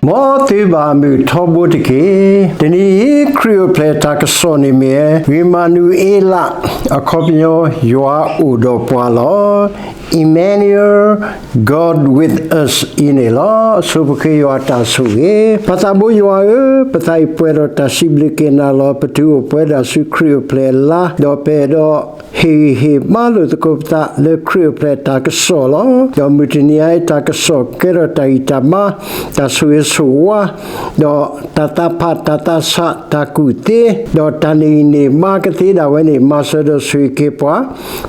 မ်သုဘၣ်မုာ်ထီဘိတက့ၢ်. တနံၤအံၤ ခရံာ်အိၣ်ဖျဲၣ်တၢ်ကစီၣ်န့ၣ်မ့ၢ်ဝဲ အ့မၤနူၤအ့လး, အခီပညီ ယွၤအိၣ်ဒီးပှၤလီၤ. Emmanuel, God with us အံၤန့ၣ်လီၤ. အဆိပဃ့ယွၤတၢ်ဆိၣ်ဂ့ၤ, ပၢ်သးဘိယွၤဧၢ, ပသးအံၤပှဲၤဒီးတၢ်စံးဘျုးက့ၤနၤလီၤ. ပတုၤအိၣ်ပှဲၤဒၣ်ဆူခရံာ်အိၣ်ဖျဲၣ်လါ, ဒီးပအဲၣ်ဒိး ဟ့ၣ်ဂံၢ်ဟ့ၣ်ဘါလိာ်သကိးပသးလၢခရံာ်အိၣ်ဖျဲၣ်တၢ်ကစီၣ်လီၤ. ဒီးမုၢ်တနံၤအံၤတၢ်ကစီၣ်ကဲထီၣ်တၢ်ဂံၢ်တၢ်ဘါ, တၢ်ဆိၣ်ဂ့ၤဆိၣ်ဝါ, ဒီးတၢ်သးဖးတၢ်သးဆးတၢ်ကူၣ်သ့, ဒီးတၢ်န့ၢ်ဂံၢ်န့ၢ်ဘါကသ့ဒၣ်ဝဲန့ၣ် မၤစၢၤဒီးဆိၣ်ဂ့ၤက့ၤပှၤ,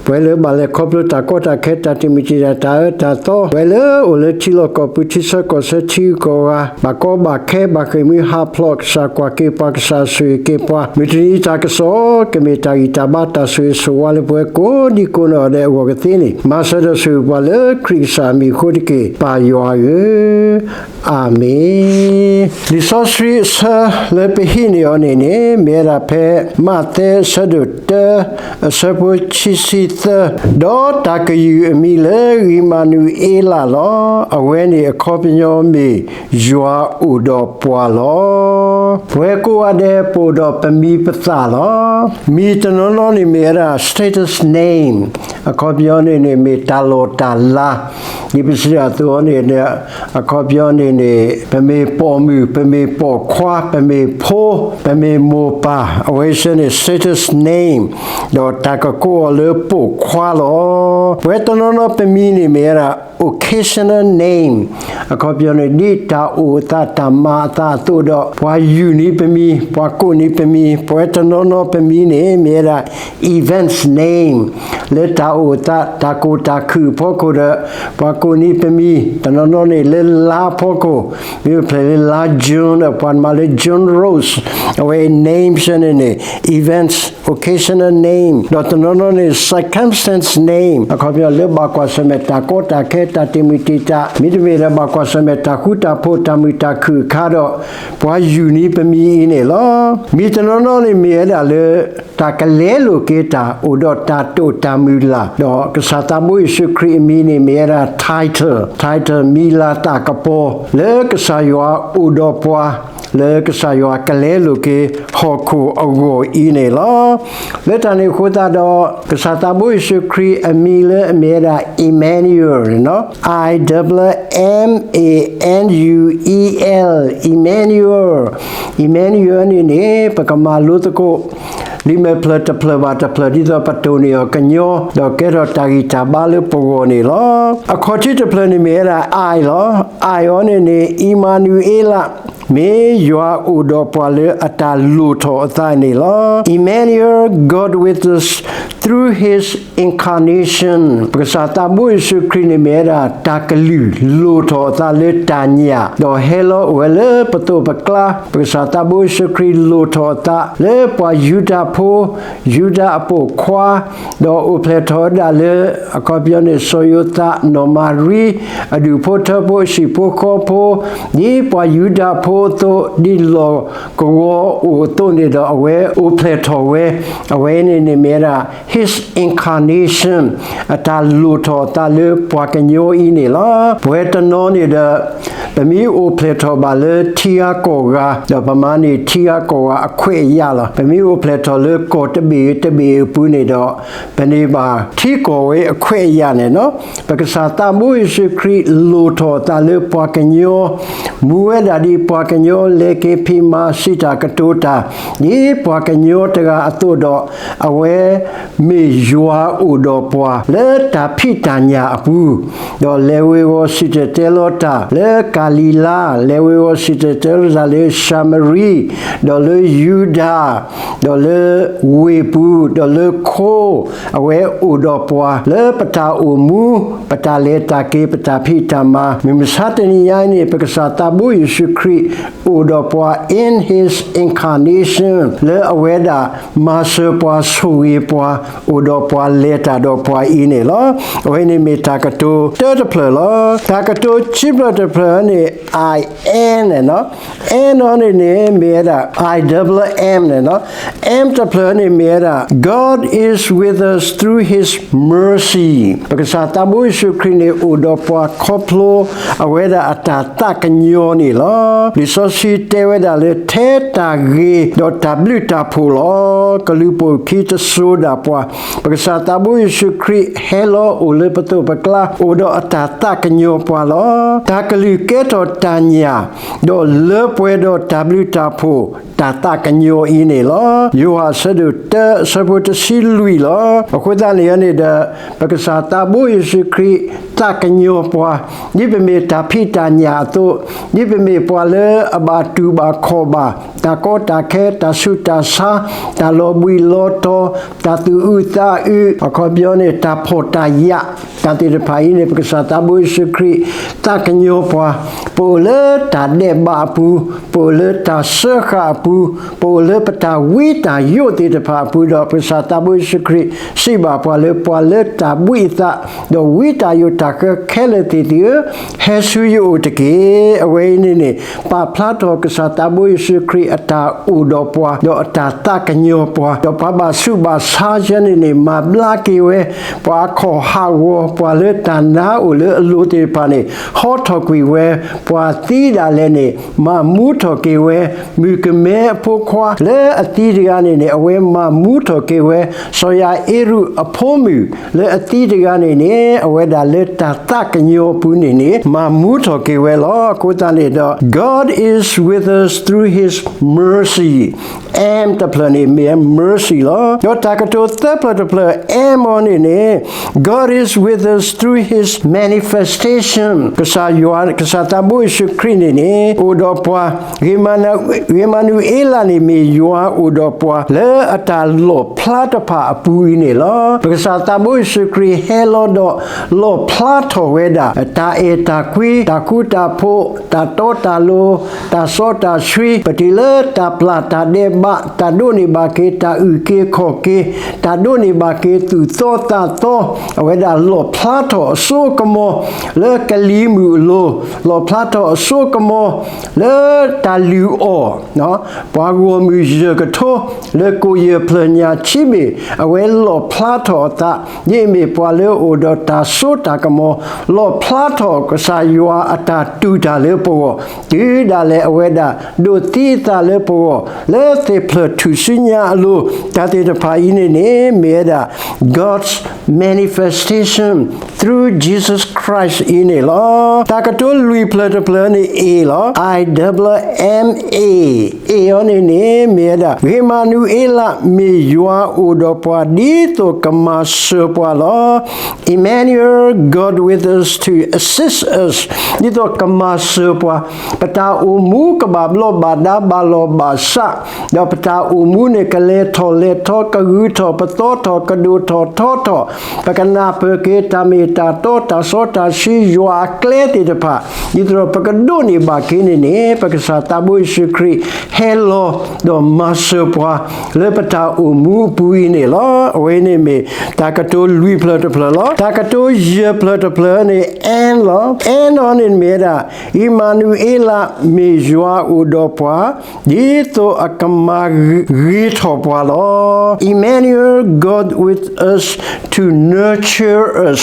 ပှၤလၢဘၣ်လဲၤခီဖျိတၢ်ကီတၢ်ခဲတၢ်တံာ်မုၢ်တံာ်တာ်တၢ်အၢတၢ်သီ, ပှၤလၢအိၣ်လၢထံလီၢ်ကီၢ်ပူၤထံဆၢကီၢ်ဆၢထံဂုၤကီၢ်ဂၤ, ဘၣ်ကီဘၣ်ခဲဘၣ်ဃ့ၢ်မှံဟးဖျိး ကစၢ်ကွၢ်က့ၤပှၤ ကစၢ်ဆိၣ်ဂ့ၤက့ၤပှၤ, မုၢ်တနံၤတၢ်ကစီၣ် ကမ့ၢ်တၢ်ဂံၢ်တၢ်ဘါတၢ်ဆိၣ်ဂ့ၤဆိၣ်ဝါလၢပဝဲကိးဒံကိးနီၢ်ဒဲးအဂီၢ်ကသ့န့ၣ် မၤစၢၤဒီးဆိၣ်ဂ့ၤပှၤလၢခရံာ်ကစၢ်အမံၤအဃိတက့ၢ် ပၢ်ယွၤဧၢ, အၤမ့ၣ်. လံာ်စီဆှံအဆၢလၢပဟံးန့ၢ်အီၤန့ၣ်န့ၣ် မ့ၢ်ဝဲဒၣ်ဖဲ မးသဲအဆၢဒိၣ်တၢ အဆၢဖိခံဆံသၢ, ဒီးတၢ်ကယုၢ်အမံၤလၢအ့မၤနူၤအ့လးလီၤ. အဝဲန့ၣ်အခီပညီမ့ၢ် ယွၤအိၣ်ဒီးပှၤလီၤ. ပဝဲကိးဂၤဒဲးပအိၣ်ဒီးပမံၤပသၣ်လီၤ. မံၤတနီၤနီၤန့ၣ်မ့ၢ်ဝဲဒၣ် status name, အခီပညီန့ၣ်န့ၣ်မ့ၢ်တၢ်လီၢ်တၢ်လၤ, ဒ်ပစံးတၢ်အသိးန့ၣ် အခီပညီန့ၣ်န့ၣ် ပမ့ၢ်ပိာ်မုၣ်, ပမ့ၢ်ပိာ်ခွါ, ပမ့ၢ်ဖိ, ပမ့ၢ်မိၢ်ပၢ်, အဝဲဆၢန့ၣ် status name, ဒီးတၢ်ကကိးအီၤလၢပိာ်ခွါလီၤ. ပဝဲတနီၤနီၤပမံၤန့ၣ်မ့ၢ်ဝဲဒၣ် occasional name, အခီပညီန့ၣ် ဒ်တၢ်အိၣ်အသးတၢ်မၤအသးအသိးဒီး ပှၤယူၢ်န့ၢ်ပမံၤ, ပှၤကိးန့ၢ်ပမံၤ, ပဝဲတနီၤနီၤပမံၤန့ၣ် မ့ၢ်ဝဲဒၣ် events name, လၢတၢ်အိၣ်အသးတၢ်ကိၢ်တၢ်ခုၣ်အဖီခိၣ်ဒီး ပှၤကိးန့ၢ်ပမံၤ, တနီၤနီၤန့ၣ်လၢလါအဖီခိၣ်, မ့ၢ်အိၣ်ဖျဲၣ်လၢလါ June ဒီးပှၤမၤလၢ June Rose, အဝဲ name ဆၢန့ၣ်န့ၣ် events, occasional name, ဒီးတနီၤနီၤန့ၣ် circumstance name, အခီပညီလၢဘၣ်ကွၢ်ဆၢၣ်မဲာ်တၢ်ကီတၢ်ခဲတၢ်တံာ်မုၢ်တံာ်တာ်, မ့တမ့ၢ်ဒီးဘၣ်ကွၢ်ဆၢၣ်မဲာ်တၢ်ဃူတၢ်ဖိးတၢ်မုာ်တၢ်ခုၣ်အခါဒီး ပှၤယူၢ်န့ၢ်ပမံၤအံၤန့ၣ်လီၤ. မံၤတနီၤနီၤန့ၣ်မ့ၢ်ဝဲဒၣ်လၢ တၢ်ကလဲလိာ်က့ၤတၢ်အိၣ်ဒီးတၢ်တိာ်တၢ်မုၢ်လၢ်, ဒီးကစၢ်သးဘိယ့ၣ်ၡူးခရံာ်အမံၤန့ၣ်မ့ၢ်ဝဲဒၣ် title, title မံၤလၤသၣ်ကပီၤ လၢကစၢ်ယွၤအိၣ်ဒီးပှၤ လၢကစၢ်ယွၤကလဲလိာ်က့ၤဟီၣ်ခိၣ်အဂီၢ်အံၤန့ၣ်လီၤ. လၢတၢ်န့ၣ်အဃိသတးဒီး ကစၢ်သးဘိယ့ၣ်ၡူးခရံာ်အမံၤလၢအမ့ၢ်ဝဲဒၣ် Emmanuel န့ၣ်လီၤ. I double M A N U E L, Emmanuel, Emmanuel န့ၣ်န့ၣ် ပကမၤလိသကိး လံာ်မဲာ်ဖျၢၣ်တဖျၢၣ်ဘၣ်တဖျၢၣ် ဒ်သိးပတိၢ်န့ၢ်အီၤကညီ ဒီးကဲထီၣ်တၢ်ဂံၢ်တၢ်ဘါလၢပဂီၢ်န့ၣ်လီၤ. အခီၣ်ထံးတဖျၢၣ်န့ၣ်မ့ၢ်ဝဲဒၣ် I လီၤ. I အီၤန့ၣ်န့ၣ် အံၤမၤနူၤအ့လး မ့ၢ်ယွၤအိၣ်ဒီးပှၤလၢအတၢ်လိၣ်ထီၣ်အသးန့ၣ်လီၤ. Emmanuel, God with us through his incarnation, ပကစၢ်သးဘိယ့ၣ်ၡူးခရံာ်န့ၣ်မ့ၢ်ဝဲဒၣ် တၢ်ကလုၢ်လိၣ်ထီၣ်အသးလၢတၢ်ညၣ် ဒီးဟဲလီၤအိၣ်ဝဲလၢပသိးပကျါ, ပကစၢ်သးဘိယ့ၣ်ၡူးခရံာ်လိၣ်ထီၣ်အသးလၢပှၤယူဒၤဖိ, ယူဒၤအပိာ်ခွါ, ဒီးအိၣ်ဖျဲၣ်ထီၣ်ဝဲဒၣ်လၢ အခီပညီန့ၣ် စီၤယိၤသး, နီၢ်မၤရံ, အဒူၣ်ဖိထၢဖိ, အဟံၣ်ဖိဃီဖိ, ဒ်ပှၤယူဒၤဖိအသိး, ဒ်လီၢ်ကဝီၤအိၣ်အသိးန့ၣ်ဒီး အဝဲအိၣ်ဖျဲၣ်ထီၣ်ဝဲ, အဝဲန့ၣ်န့ၣ်မ့ၢ်ဝဲဒၣ် his incarnation, အတၢ်လိၣ်ထီၣ်အသးလၢပှၤကညီအံၤန့ၣ်လီၤ. ပဝဲတနီၤန့ၣ်ဒီး ပမ့ၢ်အိၣ်ဖျဲၣ်ထီၣ်ဘၣ်လၢထံဂၤကီၢ်ဂၤ, ဒီးပမၤန့ၢ်ထံဂၤကီၢ်ဂၤအခွဲးအယာ်လီၤ. ပမ့ၢ်အိၣ်ဖျဲၣ်ထီၣ်လၢကီၢ်တဘ့ၣ်တဘ့ၣ်အပူၤန့ၣ်ဒီး ပန့ၢ်ဘၣ်ထံကီၢ်ဝဲအခွဲးအယာ်န့ၣ်လီၤ. ပကစၢ်သးဘိယ့ၣ်ၡူးခရံာ်လိၣ်ထီၣ်အသးလၢပှၤကညီ, မူဝဲဒၣ်ဒ်ပှၤကညီလဲၤက့ၤဖံးမၤစံးတၢ်ကတိၤတၢ်, ဒ်ပှၤကညီတဂၤအသိးဒီး အဝဲ မ့ၢ်ယွၤအိၣ်ဒီးပှၤလၢတၢ်ဖံးတၢ်ညၣ်အပူၤ, ဒီးလဲၤဝ့ၤဝီၤစံၣ်တဲၤတဲလီၤတၢ်လၢကၤလံၤလါ, လဲၤဝ့ၤဝီၤစံၣ်တဲၤတဲလီၤတၢ်လၢၡၤမရံ, ဒီးလၢယူဒၤ, ဒီးလၢဝ့ၢ်ပူၤ, ဒီးလၢခိ, အဝဲအိၣ်ဒီးပှၤလၢပတၢ်အိၣ်မူ, ပတၢ်လဲၤတၢ်က့ၤ, ပတၢ်ဖံးတၢ်မၤ, မုၢ်မဆါတနံၤညါအံၤန့ၣ် ပကစၢ်သးဘိယ့ၣ်ၡူးခရံာ်အိၣ်ဒီးပှၤ in his incarnation လၢအဝဲဒၣ်မၤစၢၤပှၤဆိၣ်ဂ့ၤပှၤ အိၣ်ဒီးပှၤလဲၤတၢ်ဒီးပှၤအံၤန့ၣ်လီၤ. အဝဲန့ၣ်မ့ၢ်တၢ်ကတိၤတၢတဖျၢၣ်လီၤ. တၢ်ကတိၤခံဖျၢၣ်တဖျၢၣ်န့ၣ် I am န့ၣ်လီၤ. Am အီၤန့ၣ်န့ၣ် မ့ၢ်ဝဲဒၣ် I double am န့ၣ်လီၤ. Am တဖျၢၣ်န့ၣ်မ့ၢ်ဝဲဒၣ် God is with us through his mercy. ပကစၢ်သးဘိယ့ၣ်ၡူးခရံာ်န့ၣ် အိၣ်ဒီးပှၤခီဖျိ အဝဲဒၣ်အတၢ်သးကညီၤန့ၣ်လီၤ. လံာ်စီဆှံတဲဝဲဒၣ်လၢ ထဲတၢ်ဂ့ၤဒီးတၢ်ဘျုးတၢ်ဖှိၣ်လီၤ. ကလုၢ်ပူၤခံတစိၤဒၣ်ပှၤ, ပကစၢ်သးဘိယ့ၣ်ၡူးခရံာ်ဟဲလီၤအိၣ်လၢပသိးပကျါ, အိၣ်ဒီးအတၢ်သးကညီၤပှၤလီၤ. တၢ်ကလုၢ်ကဲထီၣ်တၢ်ညၣ်, ဒီးလၢပှဲၤဒီးတၢ်ဘျုးတၢ်ဖှိၣ်, တၢ်သးကညီၤအံၤန့ၣ်လီၤ. ယိၤဟၣ်အဆၢဒိၣ်တၢ အဆၢဖိတဆံလွံၢ်လီၤ. အဃိသတးန့ၣ်န့ၣ်ဒီး ပကစၢ်သးဘိယ့ၣ်ၡူးခရံာ်သးကညီၤပှၤ, ဒ်ပမ့ၢ်တၢ်ဖံးတၢ်ညၣ်အသိး, ဒ်ပမ့ၢ်ပှၤလၢအဘၣ်တူၢ်ဘၣ်ခီၣ်ဘၣ်, တၢ်ကီတၢ်ခဲ, တၢ်ဆူးတၢ်ဆါ, တၢ်လီၤဘှံးလီၤတီၤ, တၢ်သူၣ်အုးသးအုး, အခီပညီန့ၣ် တၢ်ဖှီၣ်တၢ်ယာ်, တၢ်သ့ၣ်တဖၣ်အံၤန့ၣ် ပကစၢ်သးဘိယ့ၣ်ၡူးခရံာ်သးကညီၤပှၤ, ပအိၣ်လၢတၢ်ဒဲးဘးအပူၤ, ပအိၣ်လၢတၢ်စၢဃာ်အပူၤ, ပအိၣ်လၢပတၢ်ဝံတၢ်ယိးသ့ၣ်တဖၣ်အပူၤဒီး ပကစၢ်သးဘိယ့ၣ်ၡူးခရံာ်စံးဘၣ်ပှၤလၢ ပှၤလၢတၢ်ဘှံးအသး, ဒီးဝံတၢ်ယိးတၢ်ဃၢခဲလၢာ်သ့ၣ်သ့ၣ်ဧၢ, ဟဲဆူယအိၣ်တက့ၢ်. အဝဲအံၤန့ၣ်န့ၣ် ပာ်ဖျါထီၣ်ကစၢ်သးဘိယ့ၣ်ၡူးခရံာ်အတၢ်အိၣ်ဒီးပှၤ, ဒီးအတၢ်သးကညီၤပှၤ, ဒီးပှၤဘၣ်ဆူးဘၣ်ဆါယဲန့ၣ်န့ၣ် မၤဘျါက့ၤဝဲ, ပှၤအခီၣ်ဟးဂီၤ, ပှၤလၢတၢ်နါအိၣ်လၢအလိၤသ့ၣ်တဖၣ်န့ၣ် ဟီထီၣ်ကွံာ်ဝဲ, ပှၤသံဒၣ်လဲာ်န့ၣ် မၤမူထီၣ်က့ၤဝဲ, မုၣ်ကမဲအဖိခွါလၢအသံတဂၤန့ၣ်န့ၣ် အဝဲမၤမူထီၣ်က့ၤဝဲ, စီၤယၤအ့ရူးအဖိမုၣ်လၢအသံတဂၤန့ၣ်န့ၣ် အဝဲဒၣ်လၢတၢ်သးကညီၤအပူၤန့ၣ်န့ၣ် မၤမူထီၣ်က့ၤဝဲလီၤ. အဃိသတးန့ၣ်ဒီး God is with us through his mercy. Am တဖျၢၣ်န့ၣ်မ့ၢ် mercy လီၤ. ဒီးတၢ်ကတိၤသၢဖျၢၣ်တဖျၢၣ် Am အီၤန့ၣ်န့ၣ် God is with us through his manifestation. ကစၢ်ယွၤ, ကစၢ်သးဘိယ့ၣ်ၡူးခရံာ်န့ၣ်န့ၣ် အိၣ်ဒီးပှၤ, ဂ့ၤမၤနူၤအ့လးန့ၣ်မ့ၢ်ယွၤအိၣ်ဒီးပှၤ လၢအတၢ်လီၣ်ဖျါတဖၣ်အပူၤအံၤန့ၣ်လီၤ. ပကစၢ်သးဘိယ့ၣ်ၡူးခရံာ်ဟဲလီၤဒီး လီၣ်ဖျါထီၣ်ဝဲဒၣ် တၢ်အဲၣ်တၢ်ကွံ, တၢ်ဃူတၢ်ဖိး, တၢ်တီတၢ်လိၤ, တၢ်စီတၢ်ဆှံ, ပတုၤလၢတၢ်ပျၢ်တၢ်ဒဲးဘး, တၢ်ဒိးန့ၢ်ဘၣ်က့ၤတၢ်အုၣ်က့ၤခီၣ်က့ၤ, တၢ်ဒိးန့ၢ်ဘၣ်က့ၤသူၣ်သီသးသီ, အဝဲဒၣ်လီၣ်ဖျါထီၣ်အစိကမီၤ လၢကလံၤမုၢ်အလိၤ, လီၣ်ဖျါထီၣ်အစိကမီၤ လၢတၢ်လုၢ်အီၣ်, ပှၤဂီၢ်မုၢ်ယဲၢ်ကထိ, လၢကိၣ်ယဲၢ်ဖျၢၣ်ညၣ်ဆံးဘ့ၣ်, အဝဲလီၣ်ဖျါထီၣ်အသး, ဒ်အမ့ၢ်ပှၤလၢအအိၣ်ဒီးတၢ်စိတၢ်ကမီၤ, လီၣ်ဖျါထီၣ်ကစၢ်ယွၤအတၢ်တူၢ်တၢ်လၢပဂီၢ်, တုၤဒၣ်လဲာ်အဝဲဒၣ်ဒိးသံအသးလၢပဂီၢ်, လၢသ့ၣ်ဖျၢၣ်ထူၣ်စုညါအလိၤ, တၢ်သ့ၣ်တဖၣ်အံၤန့ၣ်န့ၣ် မ့ၢ်ဝဲဒၣ် God's manifestation through Jesus Christ အံၤန့ၣ်လီၤ. တၢ်ကတိၤလွံၢ်ဖျၢၣ်တဖျၢၣ်န့ၣ် A လီၤ. I double am A, A အီၤန့ၣ်န့ၣ် မ့ၢ်ဝဲဒၣ် ဂ့ၤမၤနူၤအ့လး မ့ၢ်ယွၤအိၣ်ဒီးပှၤ ဒ်သိးကမၤစၢၤပှၤလီၤ. Emmanuel, God with us to assist us, ဒ်သိးကမၤစၢၤပှၤ, ပတၢ်အိၣ်မူကဘၣ်ဘျီးဘၣ်ဒါဘၣ်လီၢ်ဘၣ်စး, ဒီးပတၢ်အိၣ်မူန့ၣ် ကလဲၤထီၣ်လဲၤထီ, ကဂုၤထီၣ်ပသီထီၣ်, ကဒိၣ်ထီၣ်ထီထီၣ်, ပကနၢ်ပၢၢ်က့ၤတၢ်မ့ၢ်တၢ်တီ, တၢ်စီတၢ်ဆှံ, ယွၤအကျဲသ့ၣ်တဖၣ်, ဒ်သိးဒီးပကဒိးန့ၢ်ဘၣ်က့ၤန့ၣ်န့ၣ် ပကစၢ်သးဘိယ့ၣ်ၡူးခရံာ် ဟဲလီၤဒီးမၤစၢၤပှၤ လၢပတၢ်အိၣ်မူအပူၤအံၤန့ၣ်လီၤ. အဝဲန့ၣ်မ့ၢ်တၢ်ကတိၤလွံၢ်ဖျၢၣ်တဖျၢၣ်လီၤ. တၢ်ကတိၤယဲၢ်ဖျၢၣ်တဖျၢၣ်န့ၣ် N လီၤ. N အီၤန့ၣ်မ့ၢ်ဝဲဒၣ် အံၤမၤနူၤအ့လး မ့ၢ်ယွၤအိၣ်ဒီးပှၤ ဒ်သိးအကမၤဂ့ၤထီၣ်ပှၤလီၤ. Emmanuel, God with us to nurture us,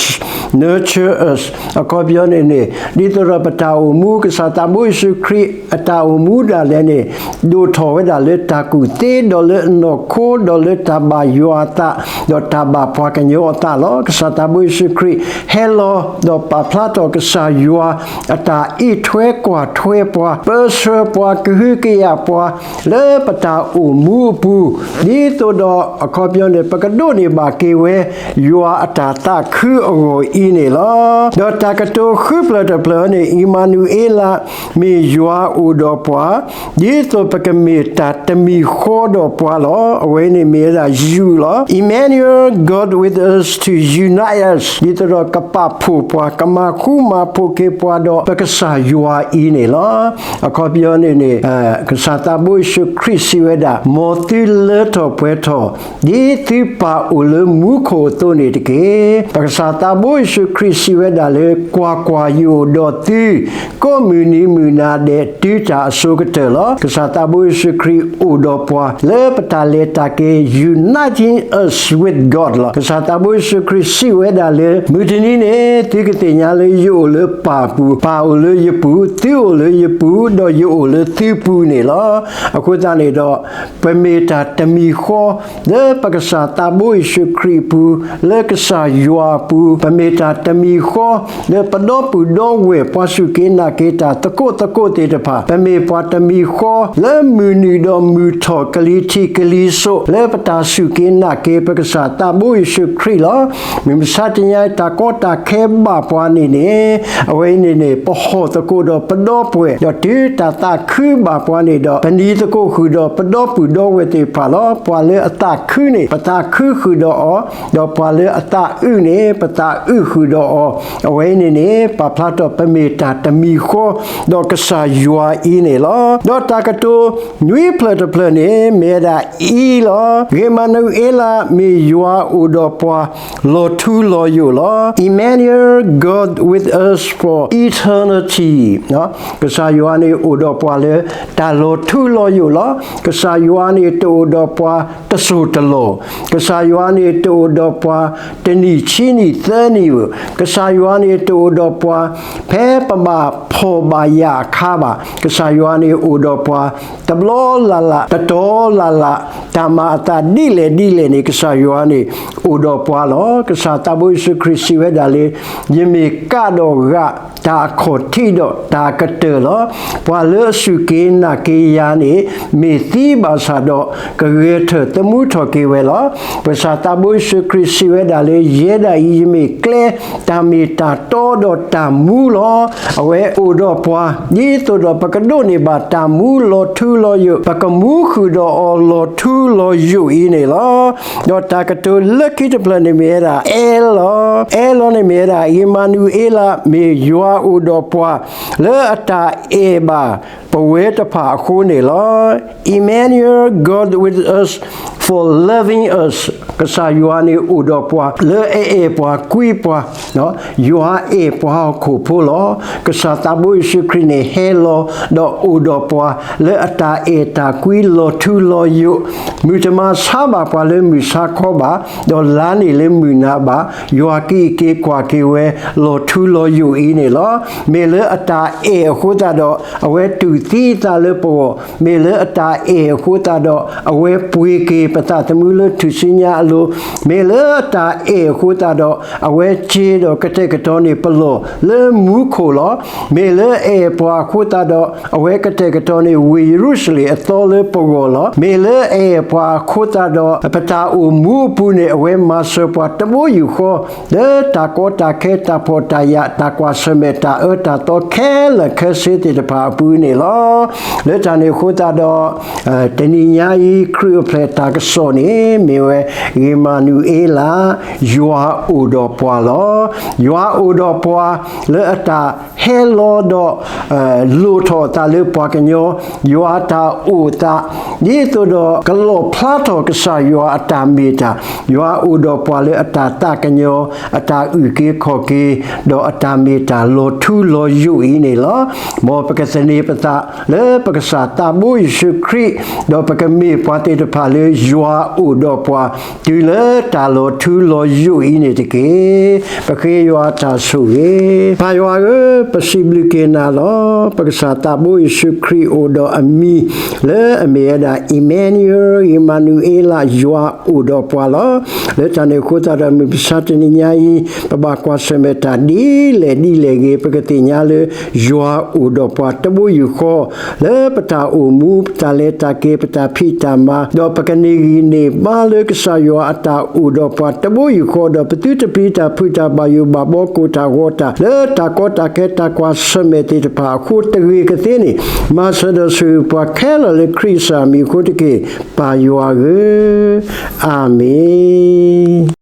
nurture us, အခီပညီန့ၣ်န့ၣ် ဒ်သိးဒီးပတၢ်အိၣ်မူ ကစၢ်သးဘိယ့ၣ်ၡူးခရံာ်အတၢ်အိၣ်မူဒၣ်လဲာ်န့ၣ် ဒိၣ်ထီၣ်ဝဲဒၣ်လၢတၢ်ကူၣ်သ့ ဒီးလၢအနီၢ်ခိ ဒီးလၢတၢ်ဘၣ်ယွၤအသး ဒီးတၢ်ဘၣ်ပှၤကညီအသးလီၤ. ကစၢ်သးဘိယ့ၣ်ၡူးခရံာ် ဟဲလီၤဒီးပာ်ဖျါထီၣ်ကစၢ်ယွၤအတၢ်အံးထွဲကွၢ်ထွဲပှၤ, ပၢဆှၢပှၤ, ကဟုကယာ်ပှၤ လၢပတၢ်အိၣ်မူအပူၤ, ဒ်သိးဒီးအခီပညီန့ၣ် ပကဒိးန့ၢ်ဘၣ်က့ၤဝဲ ယွၤအတၢ်သးခုအဂီၢ် အံၤန့ၣ်လီၤ. ဒီးတၢ်ကတိၤဃုဖျၢၣ်တဖျၢၣ်န့ၣ် အံၣ်မၤနူၤအ့လး မ့ၢ်ယွၤအိၣ်ဒီးပှၤ, ဒ်သိးပကမ့ၢ်တၢ်တမံၤဃီဒီးပှၤလီၤ. အဝဲန့ၣ်မ့ၢ်ဝဲဒၣ်ယုၢ်လီၤ. Emmanuel, God with us, to unite us, ဒ်သိးဒီးကပာ်ဖှိၣ်ပှၤ ကမၤဃူမၤဖိးက့ၤပှၤဒီးပကစၢ်ယွၤအံၤန့ၣ်လီၤ. အခီပညီန့ၣ်န့ၣ် ကစၢ်သးဘိယ့ၣ်ၡူးခရံာ်စံးဝဲဒၣ်, မ်သုလၢထီၣ်ပှဲၤထီၣ် ဒ်သုပၢ်အိၣ်လၢမူခိၣ်အသိးန့ၣ်တက့ၢ်. ပကစၢ်သးဘိယ့ၣ်ၡူးခရံာ်စံးဝဲဒၣ်လၢ ကွၢ်ကွၢ်, ယအိၣ်ဒီးသု ကိးမုၢ်နံၤမုၢ်နၤဒဲး တုၤတၢ်အစိၤကတၢၢ်လီၤ. ကစၢ်သးဘိယ့ၣ်ၡူးခရံာ်အိၣ်ဒီးပှၤ လၢပတၢ်လဲၤတၢ်က့ၤ uniting us with God လီၤ. ကစၢ်သးဘိယ့ၣ်ၡူးခရံာ်စံးဝဲဒၣ်လၢ မုၢ်တနံၤန့ၣ် သုကသ့ၣ်ညါလၢယအိၣ်လၢပၢ်အပူၤ, ပၢ်အိၣ်လၢယပူၤ, သုအိၣ်လၢယပူၤ, ဒီးယအိၣ်လၢသုပူၤန့ၣ်လီၤ. အဃိသတးန့ၣ်ဒီး ပမ့ၢ်တၢ်တမံၤဃီ လၢပကစၢ်သးဘိယ့ၣ်ၡူးခရံာ်အပူၤ, လၢကစၢ်ယွၤအပူၤ, ပမ့ၢ်တၢ်တမံၤဃီ လၢပဒီပုၢ်ဒီဝဲၢ် ပှၤစူၢ်က့ၤနာ်က့ၤတၢ်သကိးသကိးသ့ၣ်တဖၣ်, ပမ့ၢ်ပှၤတမံၤဃီ လၢမုၢ်နုာ်ဒီးမုၢ်ထီၣ်ကလံၤထံးကလံၤစိး လၢပတၢ်စူၢ်က့ၤနာ်က့ၤ ပကစၢ်သးဘိယ့ၣ်ၡူးခရံာ်လီၤ. မုၢ်မဆါတနံၤအံၤ တၢ်ကီတၢ်ခဲဘၣ်ပှၤန့ၣ်န့ၣ် အဝဲအံၤန့ၣ်န့ၣ် ပဟီၣ်သကိးဒီးပဒီပုၢ်ဝဲၢ်, ဒီးတုၤတၢ်သးခုဘၣ်ပှၤန့ၣ်ဒီး ပနံၤသကိးဃုာ်ဒီးပဒီပုၢ်ဒီဝဲၢ်သ့ၣ်တဖၣ်လီၤ. ပှၤလၢအသးခုန့ၣ် ပသးခုဃုာ်ဒီးအီၤ, ဒီးပှၤလၢအသးအုးန့ၣ် ပသးအုးဃုာ်ဒီးအီၤ, အဝဲအံၤန့ၣ်န့ၣ် ပာ်ဖျါထီၣ်ပမ့ၢ်တၢ်တမံၤဃီ ဒီးကစၢ်ယွၤအံၤန့ၣ်လီၤ. ဒီးတၢ်ကတိၤနွံဖျၢၣ်တဖျၢၣ်န့ၣ် မ့ၢ်ဝဲဒၣ်အံၤလီၤ. အ့မၤနူၤအ့လး မ့ၢ်ယွၤအိၣ်ဒီးပှၤ လီၤထူလီၤယိာ်လီၤ. Emmanuel, God with us for eternity. ကစၢ်ယွၤန့ၣ်အိၣ်ဒီးပှၤလၢတၢ်လီၤထူလီၤယိာ်လီၤ. ကစၢ်ယွၤန့ၣ်တအိၣ်ဒီးပှၤတစိၢ်တလီၢ်, ကစၢ်ယွၤန့ၣ်တအိၣ်ဒီးပှၤတနံၣ်ဆံနံၣ်သၢနံၣ်ဧိၤ, ကစၢ်ယွၤန့ၣ်တအိၣ်ဒီးပှၤ ဖဲပဘၣ်ဖှီၣ်ဘၣ်ယာ်အခါဘၣ်, ကစၢ်ယွၤန့ၣ်အိၣ်ဒီးပှၤ တဘျီလၢ်လၢ် တတီၤလၢ်လၢ်, တၢ်မၤအသးဒ်လဲၣ်ဒ်လဲၣ်န့ၣ် ကစၢ်ယွၤန့ၣ်အိၣ်ဒီးပှၤလီၤ. ကစၢ်သးဘိယ့ၣ်ၡူးခရံာ်စံးဝဲဒၣ်လၢ ယမ့ၢ်ကးဒီးဂၤ တၢ်အခီၣ်ထံးဒီးတၢ်ကတၢၢ်လီၤ. ပှၤလၢအစူၢ်က့ၤနာ်က့ၤယၤန့ၣ် မ့ၢ်သံဘၣ်ဆၣ်ဒီး ကဂဲၤထၢၣ်သမူထီၣ်က့ၤဝဲလီၤ. ပကစၢ်သးဘိယ့ၣ်ၡူးခရံာ်စံးဝဲဒၣ်လၢ ယဲဒၣ်အံၤ ယမ့ၢ်ကျဲ တၢ်မ့ၢ်တၢ်တီဒီးတၢ်မူလီၤ. အဝဲအိၣ်ဒီးပှၤ ဒ်သိးဒီးပကဒိးန့ၢ်ဘၣ်တၢ်မူလီၤထူလီၤယိာ်, ပကမူဃုာ်ဒီးအီၤလီၤထူလီၤယိာ်အံၤန့ၣ်လီၤ. ဒီးတၢ်ကတိၤလၢခံတဖျၢၣ်န့ၣ်မ့ၢ်ဝဲဒၣ် အဲလီၤ, အဲလီၤန့ၣ်မ့ၢ်ဝဲဒၣ် အ့မၤနူၤအ့လး မ့ၢ်ယွၤအိၣ်ဒီးပှၤ လၢအတၢ်အဲၣ်ဘၣ်ပဝဲတဖၣ်အဃိန့ၣ်လီၤ. Emmanuel, God with us for loving us. ကစၢ်ယွၤန့ၣ်အိၣ်ဒီးပှၤ လၢအအဲၣ်ပှၤကွံပှၤ, ယွၤအဲၣ်ပှၤဟီၣ်ခိၣ်ဖိလီၤ. ကစၢ်သးဘိယ့ၣ်ၡူးခရံာ်န့ၣ် ဟဲလီၤဒီးအိၣ်ဒီးပှၤ လၢအတၢ်အဲၣ်တၢ်ကွံလီၤထူလီၤယိာ်, မုၢ်တမၤဆါဘၣ်ပှၤလၢမုၢ်ဆါခီဘၣ်, ဒီးလါန့ၣ်လၢမုၢ်နၤဘၣ်, ယွၤက့ၤက့ၤကွၢ်က့ၤဝဲ လီၤထူလီၤယိာ်အံၤန့ၣ်လီၤ. မ့ၢ်လၢအတၢ်အဲၣ်အဃိသတးဒီး အဝဲတူၢ်သံအသးလၢပဂီၢ်, မ့ၢ်လၢအတၢ်အဲၣ်အဃိသတးဒီး အဝဲပှ့ၤက့ၤပသးသမူလၢထူၣ်စုညါအလိၤ, မ့ၢ်လၢအတၢ်အဲၣ်အဃိသတးဒီး အဝဲစ့ဒီးကတဲာ်ကတီၤန့ၢ်ပလီၢ်လၢမူခိၣ်လီၤ. မ့ၢ်လၢအအဲၣ်ပှၤအဃိသတးဒီး အဝဲကတဲာ်ကတီၤန့ၢ်ဝ့ၢ်ယရူၤၡလ့ၣ်အသီလၢပဂီၢ်လီၤ. မ့ၢ်လၢအအဲၣ်ပှၤအဃိသတးဒီး ပတၢ်အိၣ်မူအပူၤန့ၣ် အဝဲမၤစၢၤပှၤတဘိယူၢ်ဃီ လၢတၢ်ကီတၢ်ခဲ တၢ်ဖှီၣ်တၢ်ယာ် တၢ်ကွၢ်ဆၢၣ်မဲာ်တၢ်အၢတၢ်သီခဲလၢာ်ခဲဆ့သ့ၣ်တဖၣ်အပူၤန့ၣ်လီၤ. လၢတၢ်န့ၣ်အဃိသတးဒီး တနံၤညါအံၤ ခရံာ်အိၣ်ဖျဲၣ်တၢ်ကစီၣ်န့ၣ် မ့ၢ်ဝဲ အ့မၤနူၤအ့လး ယွၤအိၣ်ဒီးပှၤလီၤ. ယွၤအိၣ်ဒီးပှၤ လၢအတၢ်ဟဲလီၤဒီး လိၣ်ထီၣ်အသးလၢပှၤကညီ, ယွၤတၢ်အိၣ်သး ဒ်သိးဒီးကလီၣ်ဖျါထီၣ်ကစၢ်ယွၤအတၢ်မ့ၢ်တၢ်, ယွၤအိၣ်ဒီးပှၤလၢအတၢ်သးကညီၤ, အတၢ်အုၣ်က့ၤခီၣ်က့ၤ, ဒီးအတၢ်မ့ၢ်တၢ်လီၤထူလီၤယိာ်အံၤန့ၣ်လီၤ. မ်ပကသန့ၤပသးလၢပကစၢ်သးဘိယ့ၣ်ၡူးခရံာ်, ဒီးပကမ့ၢ်ပှၤသ့ၣ်တဖၣ်လၢယွၤအိၣ်ဒီးပှၤ တုၤလၢတၢ်လီၤထူလီၤယိာ်အံၤန့ၣ်တက့ၢ်. ပဃ့ယွၤတၢ်ဆိၣ်ဂ့ၤ. ပၢ်ယွၤဧၢ, ပစံးဘျုးက့ၤနၤလီၤ. ပကစၢ်သးဘိယ့ၣ်ၡူးခရံာ်အိၣ်ဒီးအမံၤ လၢအမ့ၢ်ဝဲဒၣ် အ့မၤနူၤအ့လး ယွၤအိၣ်ဒီးပှၤလီၤ. လၢတၢ်န့ၣ်အဃိသတးဒီး မုၢ်မဆါတနံၤညါအံၤ ပဘၣ်ကွၢ်ဆၢၣ်မဲာ်တၢ်ဒ်လဲၣ်ဒ်လဲၣ်ဂ့ၤ ပကသ့ၣ်ညါလၢ ယွၤအိၣ်ဒီးပှၤတဘိယူၢ်ဃီ လၢပတၢ်အိၣ်မူ ပတၢ်လဲၤတၢ်က့ၤ ပတၢ်ဖံးတၢ်မၤ ဒီးပကန့ၢ် ပကဟ့ၣ်ကူၣ်ဟ့ၣ်ဖးအဂ့ၤန့ၣ် ဘါလၢကစၢ်ယွၤအတၢ်အိၣ်ဒီးပှၤတဘိယူၢ်ဃီဒီး ပသုတပျံၤတၢ်ဖုးတၢ်ဘၣ်ယိၣ်ဘၣ်ဘီ ကိၢ်တၢ်ဂီၤတၢ် လၢတၢ်ကီတၢ်ခဲ တၢ်ကွၢ်ဆၢၣ်မဲာ်သ့ၣ်တဖၣ်အဃိ တဂ့ၤကသ့န့ၣ် မၤစၢၤဒီးဆိၣ်ဂ့ၤပှၤခဲလၢာ်လၢခရံာ်ကစၢ်မံၤအဃိတက့ၢ်. ပၢ်ယွၤဧၢ, အၤမ့ၣ်.